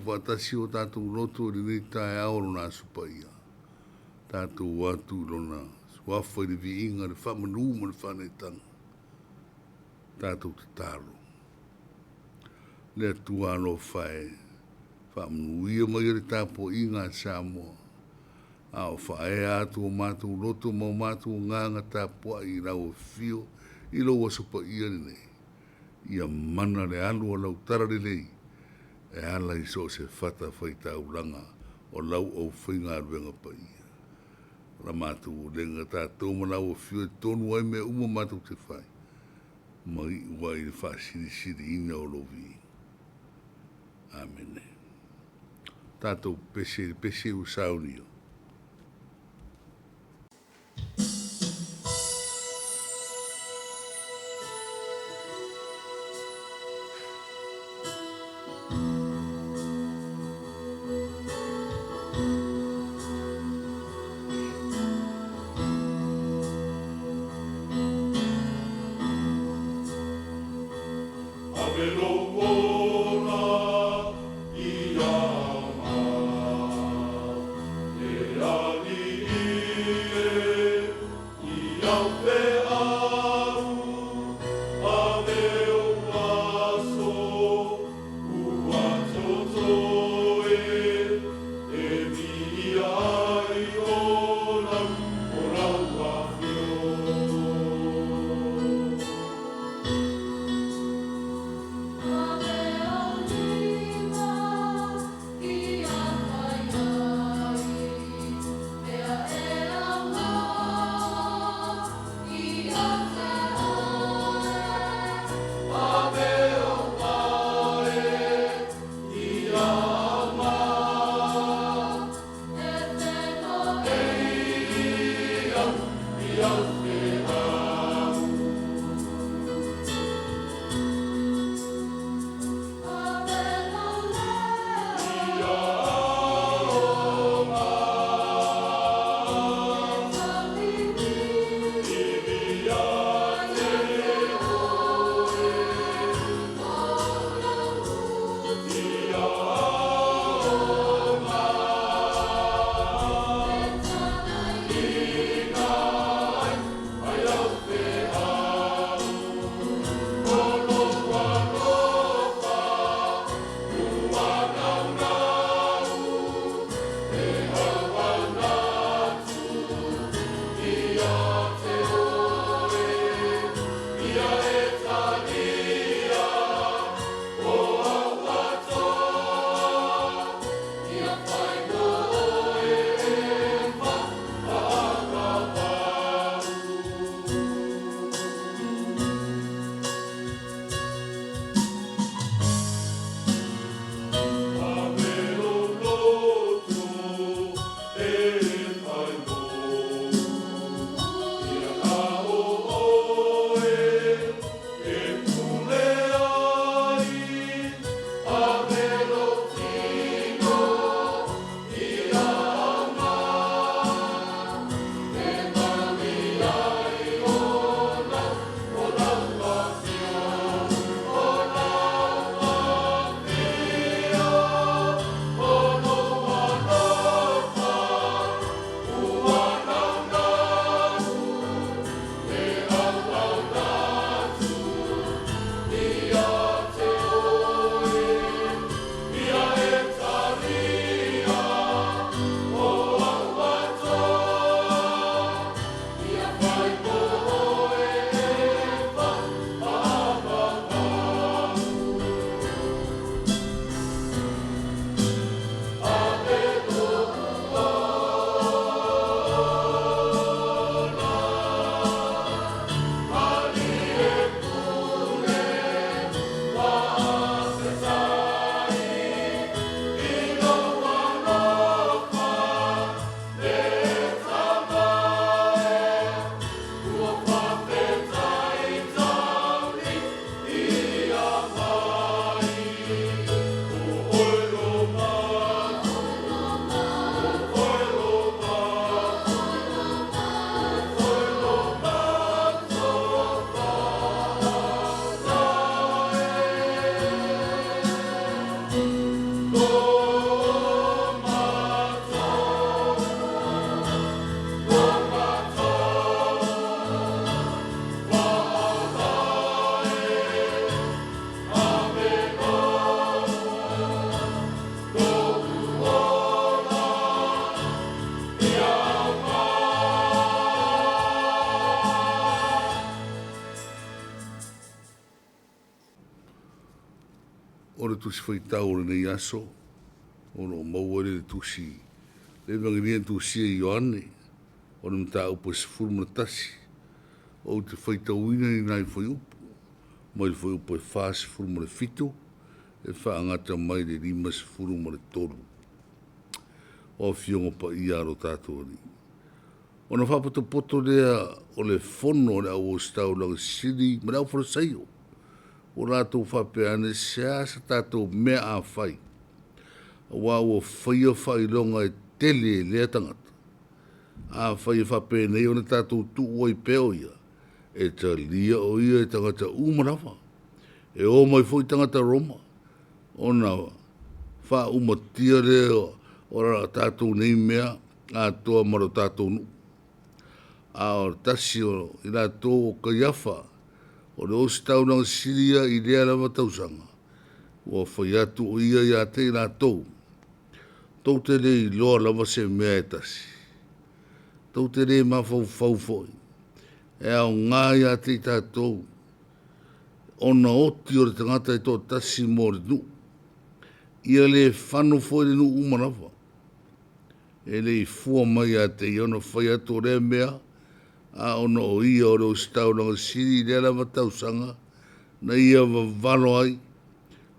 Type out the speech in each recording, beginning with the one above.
faatasi o tatou loto i lenei taeao o Lona Aso Paia, tatou o atu i Lona Suafa i le viiga, le faamanu ma le faaneetaga. Tatou tatalo. Le Atua alofa e, faamanuia maia le tapuaiga a Samoa, a o faaea atu o matou loto ma o matou agaga tapuai i lau Afio i lou Aso Paia lenei, ia mana le alu o lau talalelei e ala i so o se fatafaitaulaga o lau aufaigaluega paia. O la matou ulega tatou ma lau Afio e tonu ai mea uma matou te fai, ma iu ai i le faasilisiliina o lou viiga. Amene. Tatou pese i le pese ua saunia. Ave lou ola i ama. Tusi Faitau o lenei aso, o lo o maua lea i le Tusi le Evagelia na tusia e Ioane, o le mataupu e 11. Ou te faitauina ni nai fuaiupu, mai le fuaiupu e 47 e faagata mai le 53. O Afioga Paia a lo tatou Alii. Ona faapotopoto lea o le fono a le au Ositaulaga sili ma le Aufalesaio, ua latou faapea ane, “Se a se tatou mea a fai, aua ua faia faailoga e tele e lea tagata? Afai e faapenei ona tatou tuu ai pea o ia, e talia o ia e tagata uma lava, e o mai foi tagata Roma, ona faaumatia lea o a tatou nei mea atoa ma lo tatou nuu.” A o le tasi o i latou o Kaiafa, o le Ositaulaga sili ia i lea lava tausaga, ua fai atu o ia ia te i latou, “Tou te le iloa lava se mea e tasi, tou te le mafaufau foi, e aoga ia te i tatou ona oti o le tagata e toatasi mo le nuu, ia le fano foi le nuu uma lava.” E le i fua mai ia te ia ona fai atu o lea mea, a ona o ia o le Ositaulaga sili i lea lava tausaga, na ia vavalo ai,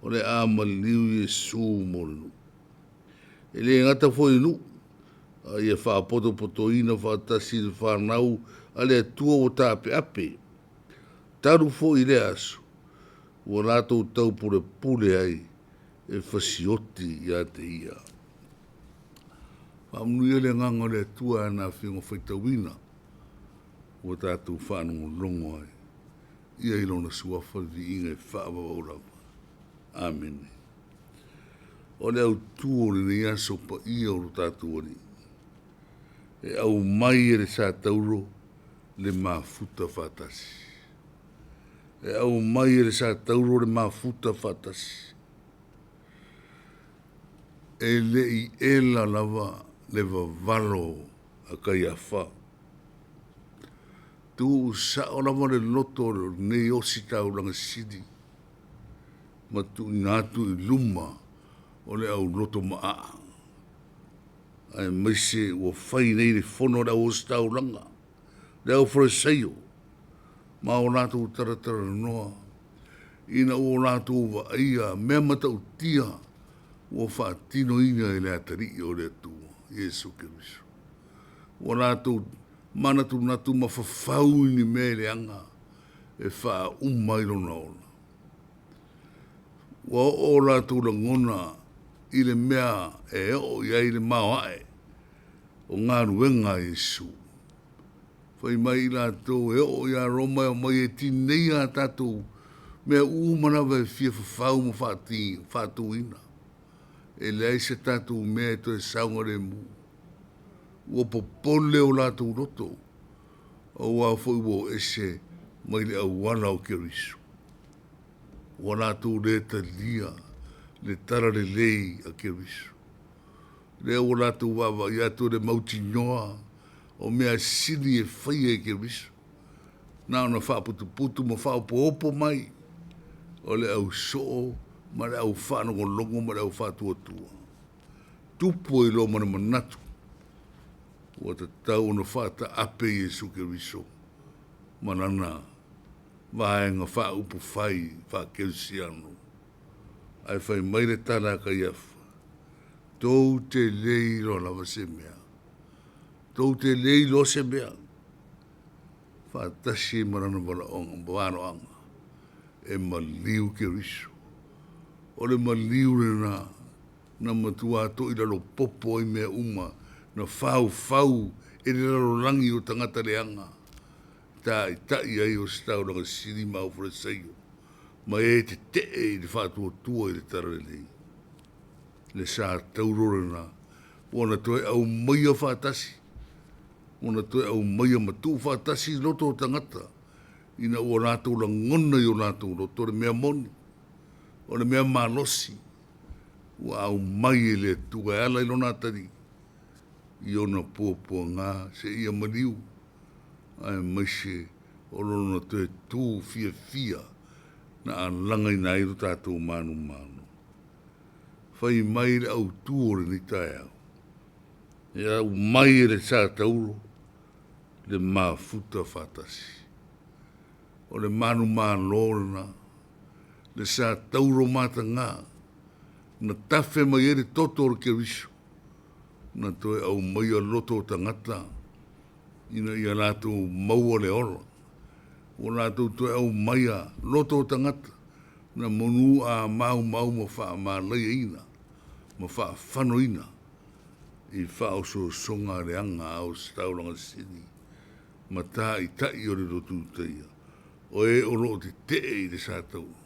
o le a maliu Iesu mo le nuu. E le gata foi i nuu, a ia faapotopotoina faatasi i le fanau a le Atua ua taapeape. Talu foi lea aso, ua latou taupulepule ai e fasioti ia te ia. Faamanuia le Agaga o le Atua i ana Afioga faitauina ua tatou faalogologo ai. Ia i Lona Suafa le viiga e faavavau lava. Amene. O le autu o lenei aso paia o lo tatou Alii, e aumai e le Satauro le mafuta faatasi. E aumai e le Satauro le mafuta faatasi. E le i ela lava le vavalo a Kaiafa, tuusao lava le loto o lenei Ositaulaga sili ma tuuina atu i luma o le auloto maaa, aemaise ua fai nei le fono a le au ositaulaga, le aufalesaio ma o latou talatalanoa ina ua latou vaaia mea matautia ua faatinoina e le Atalii o le Atua, Iesu Keriso. Ua latou manatunatu ma fafau i ni mea leaga e faauma ai lona ola. Ua oo o latou lagona i le mea e oo i ai le maoae o galuega a Iesu. Fai mai i latou e oo ia Roma e omai e tineia a tatou mea uma lava e fia fafau ma faatuina. E leai se tatou mea e toe saogalemu. Ua popole o latou loto, aua foi ua o ese mai le auala o Keriso. Ua latou le talia le Talalelei a Keriso. Lea ua latou vaavaai atu i le mautinoa o mea sili e faia e Keriso, na ona faaputuputu ma faaopoopo mai o le ausoo ma le aufaalogologo ma le aufaatuatua. Tupu ai loa ma le manatu, ua tatau ona faataape Iesu Keriso ma Lana Vaega Faaupufai Faakerisiano. Ae fai mai le tala a Kaiafa, “Tou te le iloa lava se mea, tou te le iloa se mea, faatasi ai ma lona valaauga valoaga e maliu Keriso. O le maliu lena na matua toilalo popo ai mea uma na faufau e le lalolagi o tagata leaga, taitai ai Ositaulaga sili ma Aufalesaio ma e tetee i le faatuatua i le Talalelei. Le satauro lena ua na toe aumaia faatasi, ua na toe aumaia ma tuufaatasi loto o tagata ina ua latou lagona i o latou loto le mea moni, o le mea malosi ua aumai e le Atua e ala i Lona Atalii i ona puapuaga seia maliu, aemaise o Lona toe tu fiafia na alagaina ai lo tatou manumanu. Fai mai le autu o lenei taeao, e aumai e le sa tauro le mafuta faatasi. O le manumalo lena, le sa tauro mataga na tafe mai ai le toto o le Keriso, na toe aumaia loto o tagata ina ia latou maua le ola. Ua latou toe aumaia loto o tagata na manu a maumau ma faamalaiaina ma faafanoina i faaosoosoga leaga a Ositaulaga sisini ma tāita'i o le lotu Iutaia, o e o lo o tete'e i le sa tauro.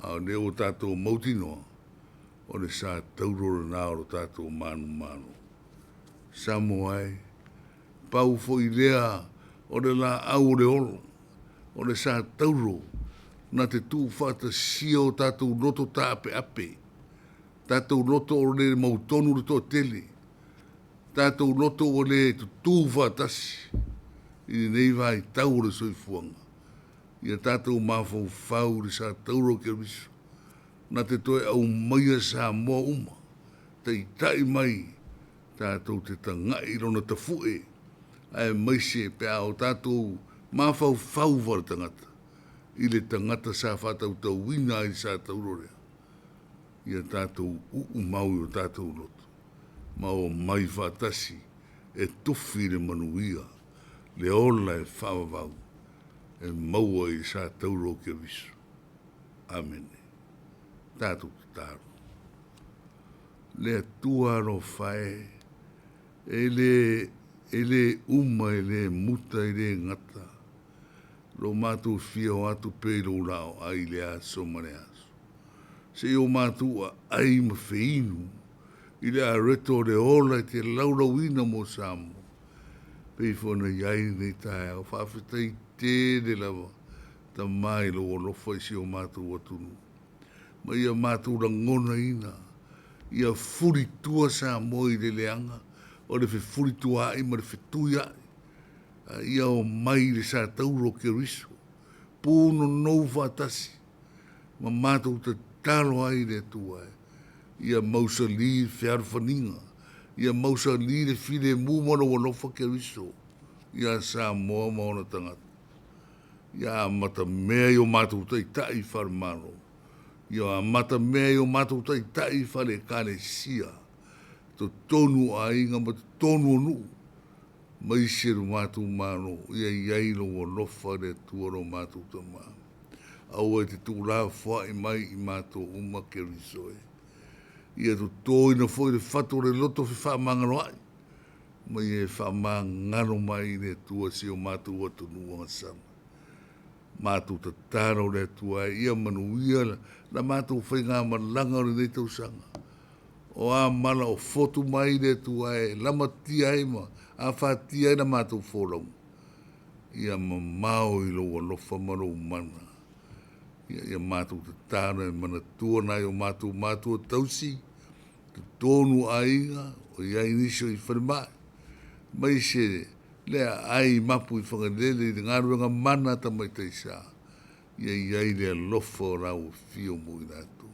A o lea ua tatou mautinoa, o le sa tauro lena o lo tatou manumalo. Samoa e, pau foi lea o le laau o le ola, o le sa tauro na te tuufaatasia o tatou loto taapeape, tatou loto o le mautonu le toatele, tatou loto ua le tutu faatasi i lenei vaitau o le soifuaga, ia tatou mafaufau i le sa tauro o Keriso, na te toe aumaia Samoa uma, taitai mai tatou te tagai i lona tafue, aemaise pe a o tatou mafaufau faaletagata i le tagata sa faatautauina ai le sa tauro lea, ia tatou uumau i o tatou loto ma omai faatasi e tufi le manuia, le ola e faavavau e maua i le sa tauro o Keriso. Amene. Tatou tatalo. Le Atua alofa e, e le e le uma e le muta e le gata lo matou fia o atu pea i lou laoai i le aso ma le aso, seia o matou aai ma feinu i le areto o le ola e te laulauina mo Samoa, pei foi ona i ai lenei taeao. Faafetai tele lava Tama i lou alofa i si o matou atunuu, ma ia matou lagonaina ia fulitua Samoa i le leaga o le fefulituaai ma le fetuiai, a ia omai i le sa tauro o Keriso, punonou faatasi ma matou tatalo ai i le Atua e, ia mausali le fealofaniga, ia mausali le filemu ma lou alofa Keriso ia Samoa ma ona tagata. Ia amatamea i o matou taitai faale-Malo, ia amatamea i o matou taitai faale-Ekalesia, totonu o aiga ma totonu o nuu, aemaise lo matou Malo, ia i ai lou alofa le Atua lo matou Tama. Aua e te tuulafoai mai i matou uma Keriso e. Ia totoina foi le fatu o le loto fefaamagaloai, ma ia e faamagalo mai le Atua si o matou atunuu agasala. Matou tatalo le Atua e, ia manuia la matou faigamalaga o lenei tausaga. O a mala o fotu mai le Atua e lamatia ai ma afatia ai la matou folauga, ia mamao i lou alofa ma lou mana. Ia matou tatalo e manatua nai o matou matua tausi, totonu o aiga, o i ai nisi o i falemai, aemaise le aai i mapu i Fagalele i le galuega mana a Tamaitai Sa, ia i ai le alofa o lau afio mo i latou.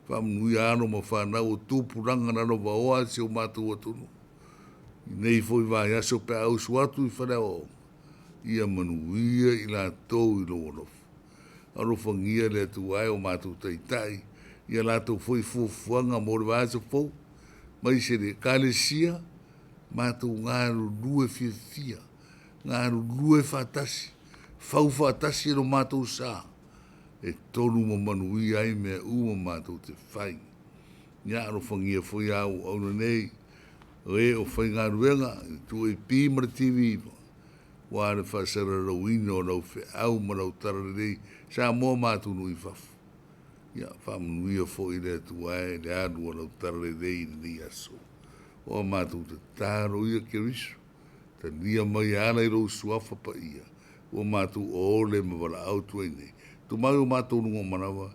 Faamanuia alo ma fanau o tupulaga lalovaoa a si o matou atunuu, i lenei foi vaiaso pe a usu atu i faleaoaoga, ia manuia i latou i lou alofa. Alofagia le Atua e o matou taitai i a latou foi fuafuaga mo le vaiaso fou, aemaise le Ekalesia, matou galulue fiafia, galulue faatasi, fau faatasi lo matou sa e tonu ma manuia ai mea uma matou te fai. Ia alofagia foi a au auauna nei, o e o faigaluega i le 2AP ma le TV aua le faasalalauina o lau feau ma lau talalelei i Samoa ma atunuu i fafo. Ia faamanuia foi le Atua e i le alu a lau talalelei i lenei aso. O a matou tatalo ia Keriso, talia mai e ala i lou Suafa Paia, ua matou oole ma valaau atu ai nei. Tumau i o matou luga o manava,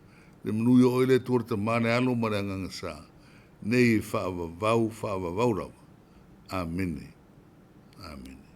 le manuia o oe le Atua le Tama, le Alo ma le Agaga Sa, nei e faavavau, faavavau lava. Amene. Amene.